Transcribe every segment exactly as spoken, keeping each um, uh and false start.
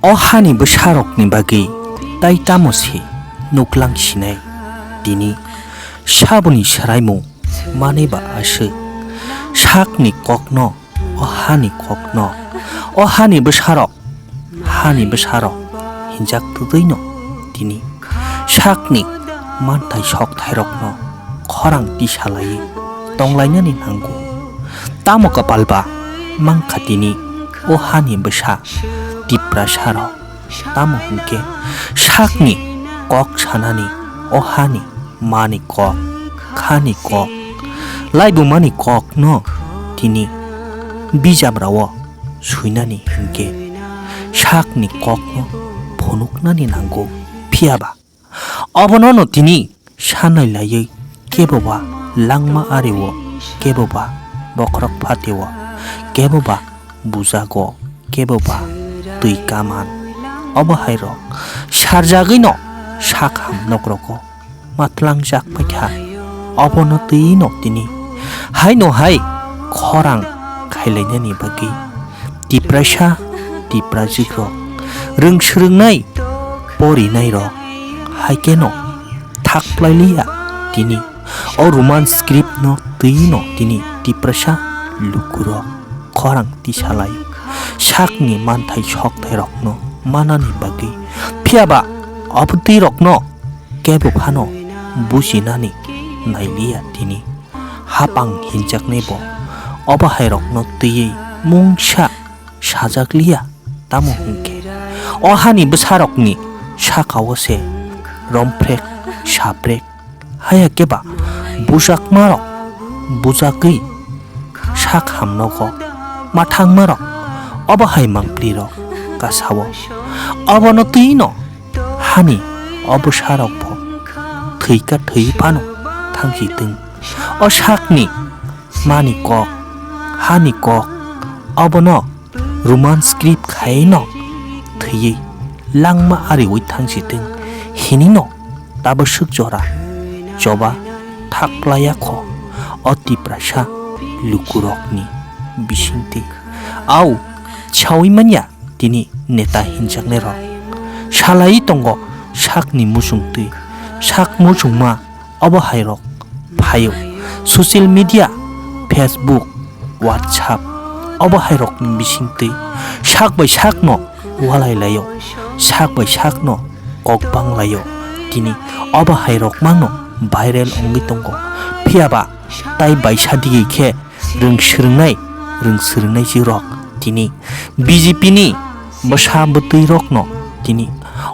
O hani bwsarokni bagwi tai tamo se nuklang sinai? Tini saboni swraimung manwi ba aswk. Sakni kokno, o hani kokno, o hani bwsarok, hani bwsarok hinjak twtwino tini sakni manthai sokthairokno khorang tisa laiwi tonglainani nango. Tamo kwpal ba mankha tini o hani bwsa Tiprasarok? Tamo hwnkhe sakni kok sanani o hani mani kok, khani kok, laibumani kokno tini bijabrao swinani hwnkhe sakni kokno phunuknani nango. Phiya ba obono'-no tini sanai laiwi kebo ba langma ari-o, kebo ba bokhorok phati-o, kebo ba bujago, kebo ba twi kaman. Obo hai rok sarjagwi no sak ham nok rogo matwlang jak paikha. Obono twi no tini haino hai khorang khailainani bagwi Tiprasa, Tiprajwk rok, rwng swrwngnai, porinai rok hai khe no thak plai liya tini. O Roman script no twi no tini Tiprasa lukurok khorang tisa lai sakni manthai sokthai rokno manani bagwi. Phiya ba obotwi rokno kebo phano bujinani nai liya tini. Hapang hinjaknai bo obo hai rokno twiwi mungsa sajak liya. Tamo hwnkhe o hani bwsarokni saka-o se romprek, saprek, haya khe ba bujakmarok bujagwi sak hamnogo ma thangmarok obo hai mangpli rok kasa-o. Obono twi no hani o bwsarok bo thwi ka thwi phano thangsi twng. O sakni mani kok, hani kok, obono Roman script khaino thwiwi langma ariwi thangsi twng hinino tabaswk jora choba thak playa kho o Tiprasa lukurokni bisingtwi. Au, saui manya tini neta hinjaknairok salaiwi tongo sakni muchungtwi, sak muchungma obo hai rok phaio. Social media, Facebook, WhatsApp, obo hai rokni bisingtwi sak bai sakno walai laio, sak bai sakno kok bang laio. Tini obo hai rok mano viral wngwi tongo. Phiya ba tai baisa digi khe rwng swrwngnai, rwng swrwngnai si rok tini B J P ni bwsa bwtwi rokno tini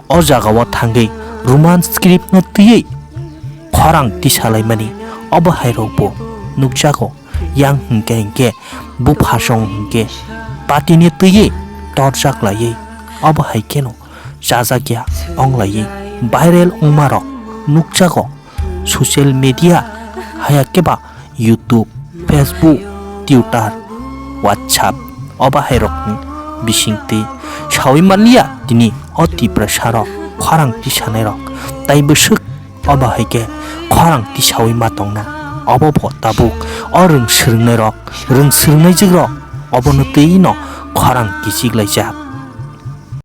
o jagao thangwi Roman script no twiwi khorang tisalaimani obo hai rokbo nukjago. Yang hwnkhe hwnkhe buphasong hwnkhe patini twiwi torjak laiwi obo hai kheno chajakya wng laiwi viral wngmarok nukjago. Social media haya khe ba YouTube, Facebook, Twitter, WhatsApp, obo hai rokni bisingtwi saui manliya tini o Tiprasa rok khorang tisanai rok tai bwswk obo hai khe khorang tisaui ma tongna. Obo bo tabuk o rwng swrwngnai rok, rwng swrwngnai jwk rok obono twi no khorang kichik laijak.